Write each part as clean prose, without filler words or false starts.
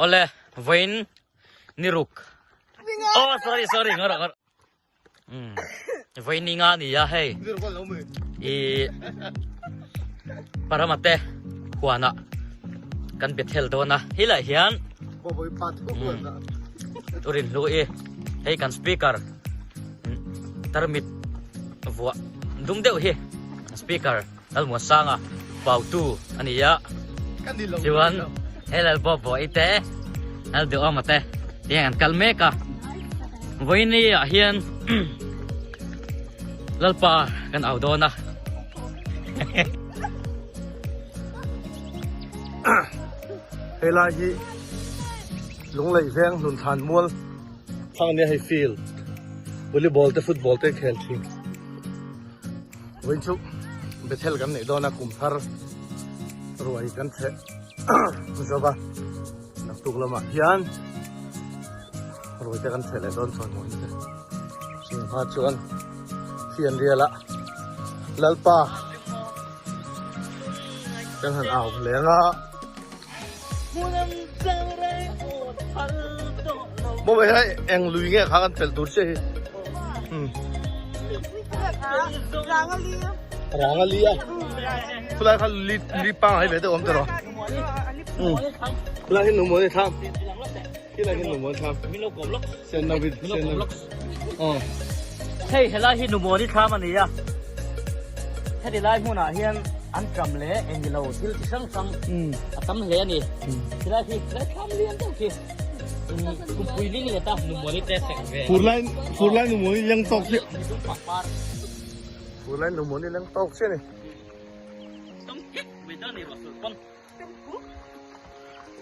Ole vawiin ni ruk. Oh sorry sorry ngawr ngawr. Um vawiin ni nga ni a hei. I Paramate huana kan Bethel dawn a. Hi lah hian turin hlu i hei kan speaker tarmit vuah dum deuh hi speaker Lalmuasanga pautu a ni a, chuan he Lalbawbawih te Lalduhawma te tiang an kal mek a, vawiini ah hian Lalpa kan au dawn a. Helai hi Lunglei veng hnun thlan mual thlang ania hei field volleyball te football te khel thin. Vawiin chu Bethel kan neih dawn a kum thar ruai kan theh zo va naktuk lamah hian ruai te kan theh leh dawn chuan hmuh te chung hma chuan fian rial a Lalpa kan han au leng a Maw hei eng lui nge kha kan pel tur che hi. Hmm. Ranga li a. Khulai kha li li pang hai ve te om te ro. Hmm. Khulai hin nu mo ni tham. Khulai hin nu mo tham. Min lo kom lok. Sen na vid sen na. Oh. Hei helai hi nu mo ni tham ani a. Heti lai hmunah hian an ṭam leh eng lo thil chi hrang hrang a tam hle a ni. Helai khi helai thlam lian deuh khi kumpui ling let a Numawni te sek ve. Fur lai fur lai Numawni leng tawk chiah. Fur lai Numawni leng tawk chiah a ni.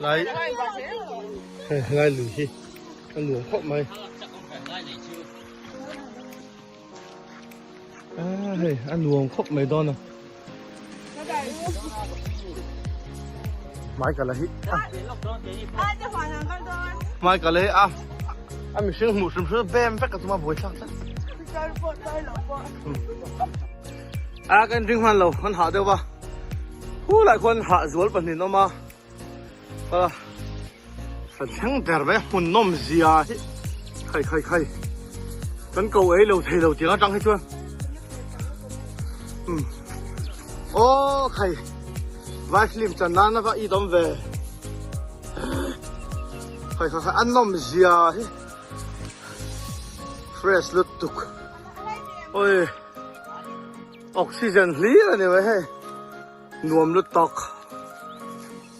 Lai lai lui hi a nuam khawp mai. A hei a nuam khawp mai dawn a. Mai kala hi a. Mai kala hi a. A mihring hmuh hrim hrim bem vek a chuma buai thlak tlat. A kan ring hman lo kan hah deuh va. Hu lai khuan hah zual pahnih an awm a. A kan thleng ber mai a hmun nawm zia hi khai khai khai kan ko ei lo thei lo tiang atang hi chuan um aw khai vai film chan nan a va i dawm ve khai khai khai an nawm zia hi fresh lutuk oi oxygen hlir a ni mai hei. Nuam lut tak.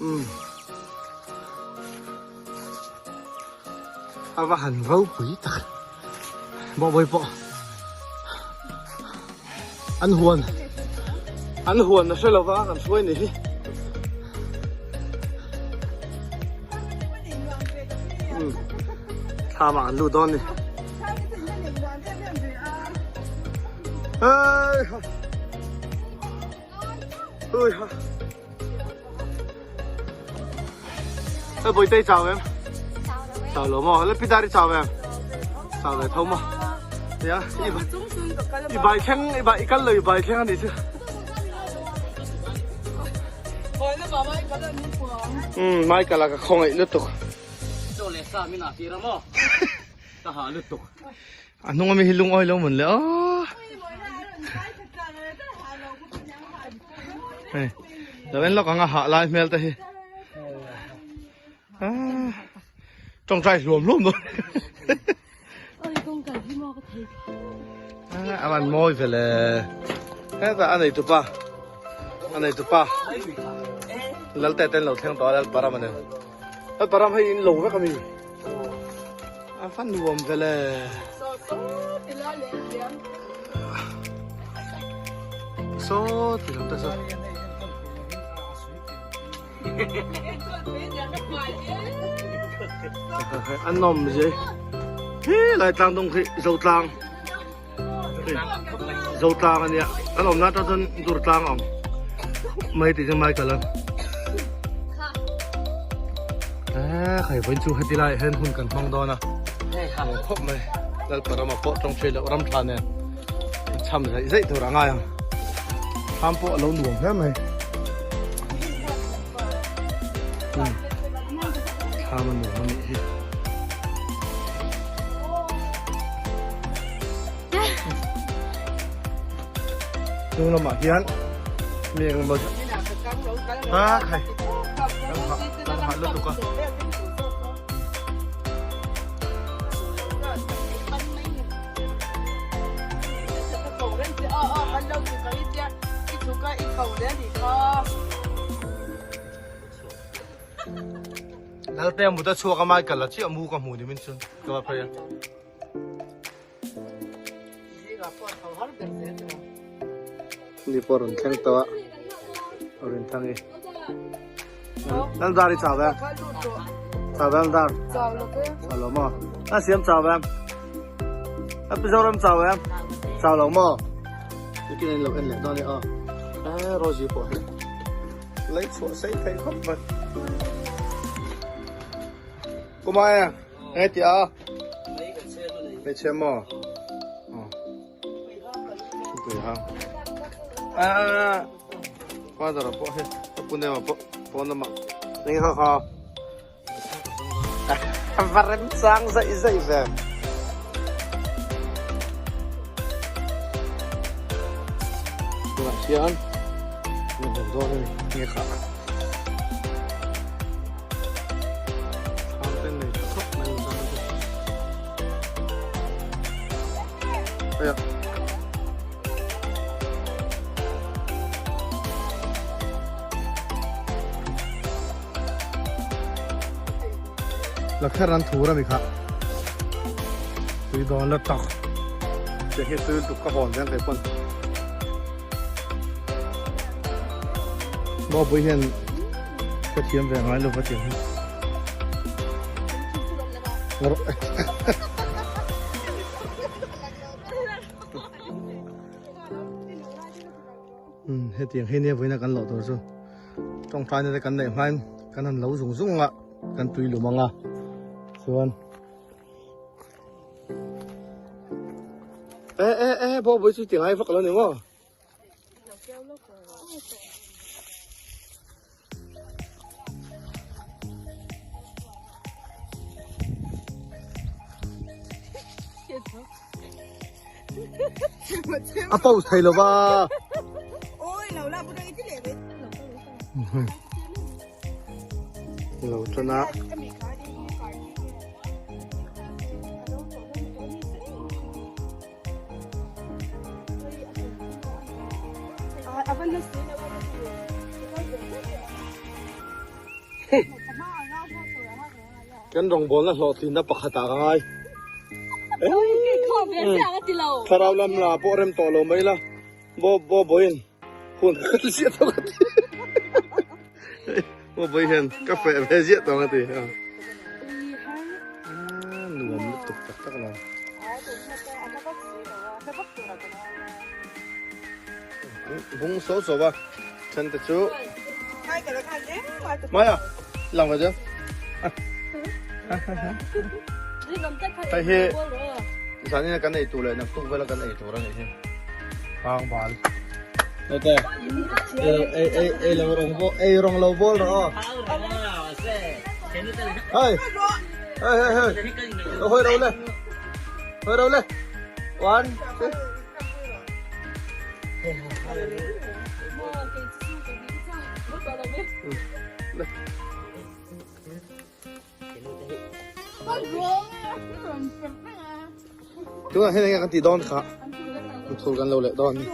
Umm. A va han ropui tak. Bawhbawi pawh. An huan. An huan a hre lova kan hruai ni hi. Umm. Thlam ah kan lut dawn ni. Hei. Ui ha. Ê bồi tây chào em. Chào lo mo. Lấy pita đi chào em. Chào lại thâu mo. Ya, i i bài khen i bài i kal lo i bài khen ani chu. Um mai kala ka khong ai lutuk. Cho le sa mina tira mo. Ka ha lutuk. A hnung ami hi lungawi lo mawn le aw. Hei lo en lawk ang a hah lai hmel te hi. Tawngtai hluam hluam dawn. A van mawi ve le. Heta a nei tupa. A nei tupa. Lalte ten lo thleng tawh a Lalparam a ni. Lalparam hei in lo vek ami. A va nuam ve le. Saw ti lam te saw. A nawm zia hi lai tlang dawng khi zo tlang zo tlang ania kan awmna atang chuan dur tlang a awm mai tih chu mai kal a khai vawiin chu heti laiah hian hun kan hmang dawn a nuam khawp mai Lalparama pawh tawng thei loh ram tha nen cham zaih zaih tur a ngai ang thlam pawh a lo nuam hle mai. Thlam a nuam a nih hi. Hnung lamah hian mi engemaw a khai kan hah kan hah lutuk a. Lalte a mut a chhuak a Michael a chiah mu ka hmu ni min chuan ka va phei a. Ni pawh rawn thleng tawh a a rawn thang i. Laldar i chau em? Chau em Laldar? Chau lo ke. Chau lo maw? A siam chau em? A Mizoram chau em? Chau lo maw? Nikin in lo en leh dawn e aw. Eh Rosie pawh hi. Lei chhuah sei thei khawp mai. Kumai a, ngai ti a. Hmeichhe maw? Tui hang. A father pawh hi ka pu nema pawh pawn lamah eng kha kha a va remchang zaih zaih ve. Tunah hian min hmu dawn a ni nge kha. Thlam te nei tha khawp mai ang zan te. Aya. Lakher an thur a mi kha. Tui dawn la tak. Tiang hi tui lutuk ka hawn zel thei pawn. Bawpui hian ka thiam ve ngai lova tiang hi. Hetiang hi nia vawiina kan loh tur chu tawngtaina te kan neih hmain kan han lo zung zung a kan tui lum ang a chuan e e e bawkbawi chu ti ngai vak lo ni maw. A pose thei lo va. Lo tan a. Kan rawngbawlna hlawhtlinna pakhat ah ka ngai. Thlarau lam la pawh rem tawh lo mai la. Bo bo boin hun ka ti ziah tawh ka ti. Bo boi hian ka feh ve ziah tawh ka ti. Nuam lutuk tak tak lo. Bung so so ba. Then te chu. Maya, lang ve chu. Hei hi zanin a kan ei tur leh naktuk vela kan ei tur a nih hi. Pang bal. Ete. Ei ei ei lo rong bo ei rong lo bol ro. Hei. Hei hei hei. Lo hoi ro le. Hoi ro le. One, two. Tunah hian enge kan tih dawn kha thur kan lo leh dawn ni.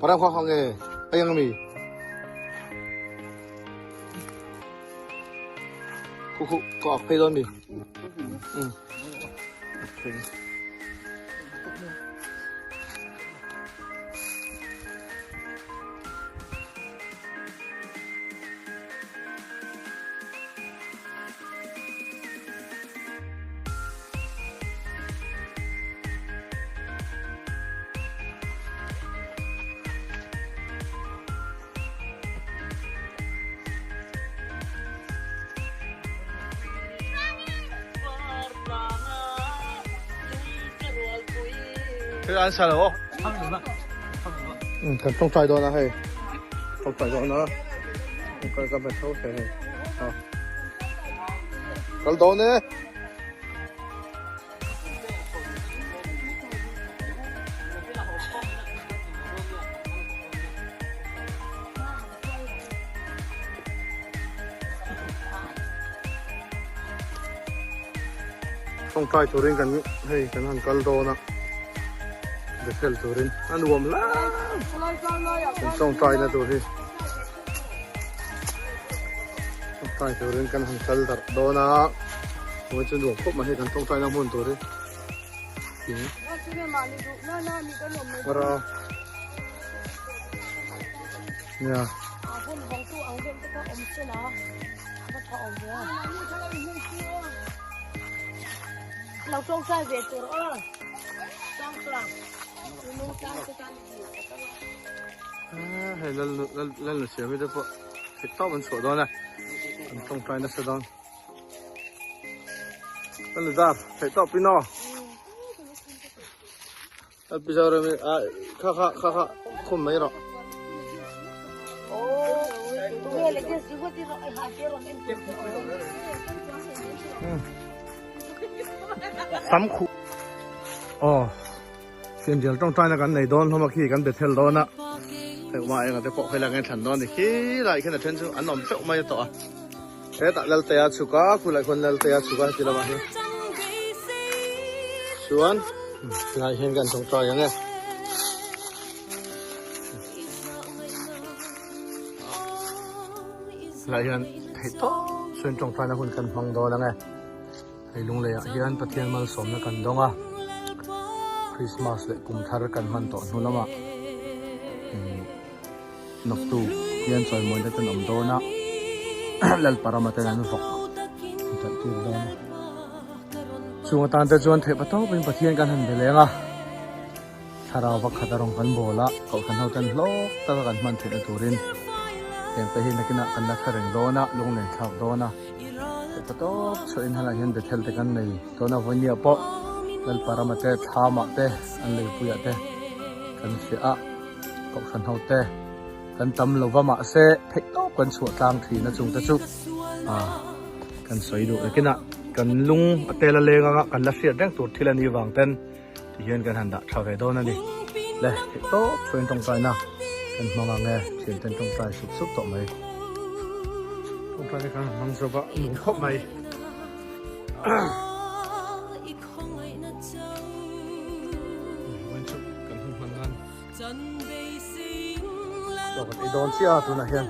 Parang kha kha nge ai ang mi Khu khu ka ak phei dawn mi. Um. Thil an sa lo aw. Kan tawngtai dawn a hei. Tawngtai dawn a. Kal ka bet tho thei hei. Ha. Kal dawn e. Tawngtai turin kan hei kan han kal dawn a Bethel turin a nuam lam kan tawngtai na tur hi tawngtai turin kan han kal darh dawn a hmui chu nuam khawp mai hei kan tawngtai na hmun tur hi thing ara Nia. Hei lal lal lal nu siam hi te pawh theih tawp an chhuah dawn a an tawngtai nasa dawn. Lal nu dar theih tawp in aw. Pi Zorami a kha kha kha kha khum mai rawh. Sam khu aw Fianrial tawngtaina kan nei dawn hlawm a khi kan Bethel dawn a hei uma enga te pawh khawilai kan thlan dawn a ni khi lai khian a then chu an awm teuh mai a tawh a hetah Laltea chhuk a khulai khuan Laltea chhuk a heti lamah hian chuan tilai hian kan tawngtai ang e. Tilai hian theih tawp chuan tawngtaina hun kan hmang dawn ang e. Hei lungleiah hian Pathian malsawmna kan dawng a, Christmas leh kum thar kan hman tawh hnu lamah Noktu hian chawimawina ten awm dawn a, Lalparama ten an vawk an talh tir dawn a. Chung atan te chuan theih patawpin Pathian kan han be leng a, thlarau va khat a rawng kan bawl a, kohhran ho ten hlawk taka kan hman theihna turin heng te hi nakinah kan la thla reng dawn a, lunglen thlak dawn a. Theih patawp chhuahin helaiah hian Bethel te kan nei dawn a, vawinia pawh Lalparama te Thlamah te an leipuiah te kan hria a. Kohhran ho te kan tam lo va mahse theih tawp kan chhuah tlang thin a chungte chu ah kan sawi duh nakinah kan lung a tel a leng anga kan la hriat reng tur thil a nih vang ten ti hian kan han dah tha ve dawn a ni le theih tawp chhuain tawngtaina kan hmang ang e thian ten tawngtai sup sup tawh mai tawngtai te kan han hmang zawk a nuam khawp mai. Chaw kan ei dawn chiah a tunah hian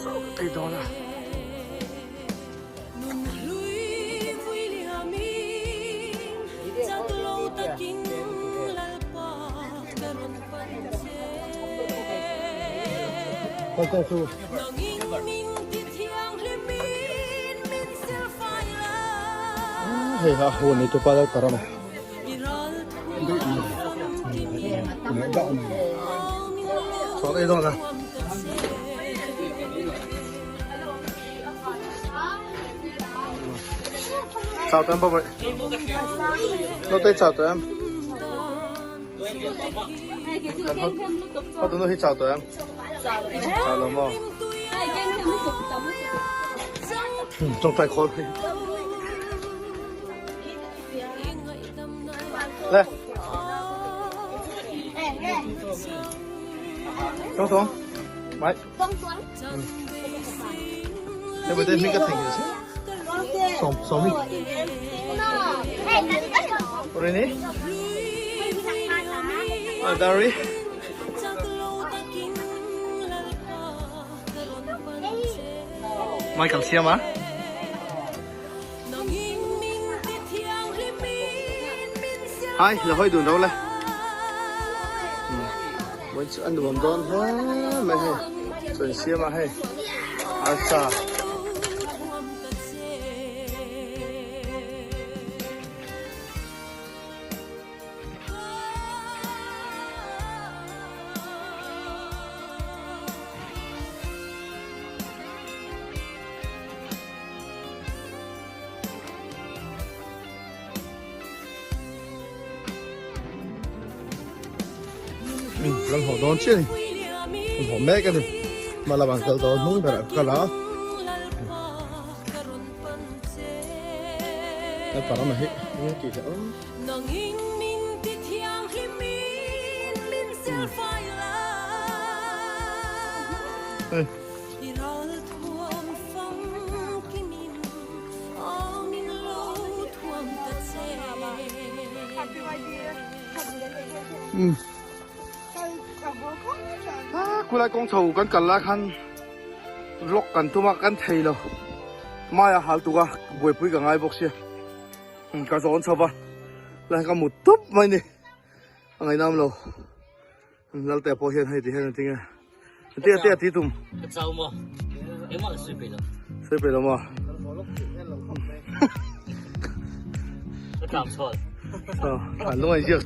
chaw kan ei dawn a. Hei ha hun ni tupa lal parama. Chaw ei dawn a. Chào tụi em bao vậy? Nó tới chào tụi em. Có tụi nó hi chào tụi em. Chào lắm không? Trong tay khó Đây. Xuống xuống. Mấy. Đây bây giờ mình có thành rồi chứ. Sòm sòm đi. Rini. À, Dari. Michael siam a. Hai, là hơi dun đâu le. Muốn chu an nuam dawn hle mai hei. Chuan siam a hei. Arsa. Kan haw dawn chiah a ni. Kan haw mek a ni. Hma lamah an kal dawn hnung berah an kal a. Lalparama hi eng nge tih leh aw. Hei. Khulai kawng chho kan kal lai khan vlog kan tum a kan thei lo mai a hal tuk a buaipui ka ngai bawk sia ka zawn chho va lai ka mut tup mai ni a ngaihnam lo Lalte pawh hian hei ti hian an tinge ti a ti a ti tum ka chau maw engmah ka sawi peih lo sawi peih lo maw ka tlam chhawl an lungai ziak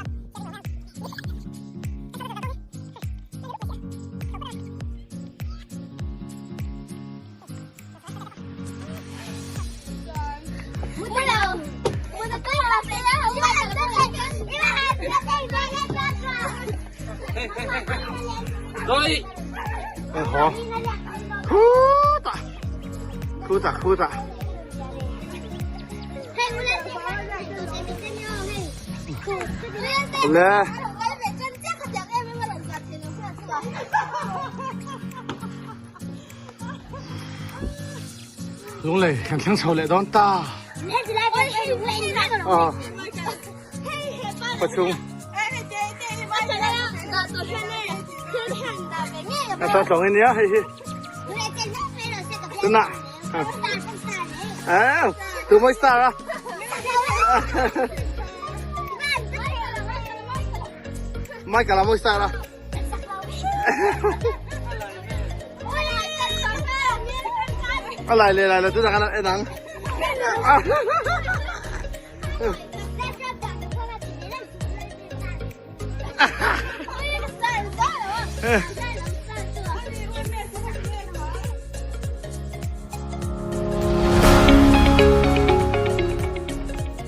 Hả? Khu ta, khu ta, khu ta. Le. Lunglei kan thleng chho leh dawn ta. Aw. Pachung. A ta tlawng in nia hei hi. Tuna. À, tu mới star à? Mai cả là mới star à? A lai le lai lo tunah khan en ang.